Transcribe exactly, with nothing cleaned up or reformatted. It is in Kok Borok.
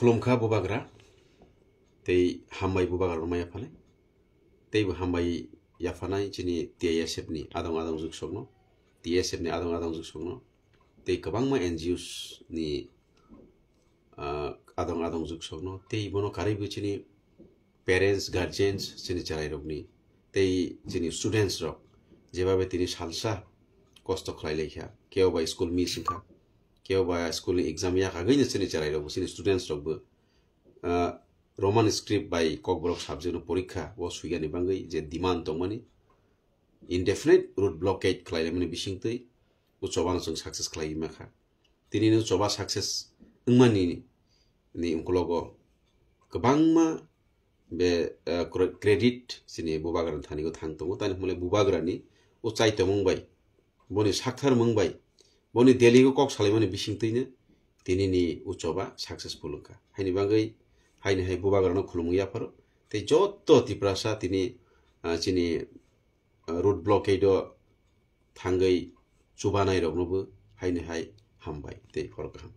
Khulumkha Bubagra, tei hambai Bubagra rwmaya phalai. Teibo hambai yaphanai chini T I S F ni adong adong juksokno, T S F ni adong adong juksokno, tei kwbangma N G Os ni, ah, adong adong juksokno, tei bono karwibo chini parents, guardians, chini cherairokni, tei chini students rok, jebabe tini salsa kosto khlai laikha, kebo bai school miss wngkha, kebo bai school ni exam yakagwino chini cherairokbo, chini students rokbo, ah, Roman script bai Kokborok subject no porikha o suigani bangwi je demand tongmani, indefinite road blockade khlailaimani bisingtwi o chobano chwng success khlaiwi makha. Tini no choba success wngmani ni ukologo kwbangma be, eh, cre-, credit chini Bubagrani thani o thang tongo, tani hwnle Bubagrani o chaitomung bai, boni saktharmung bai, boni Delhi o kok salaimani bisingtwino tini ni o choba successful wngkha. Haini bagwi, haini hai Bubagrano khulumwi yapharo, tei joto Tiprasa tini, ah, chini, ah, road blockade o thangwi chubanai roknobo haini hai hambai tei khoroknam.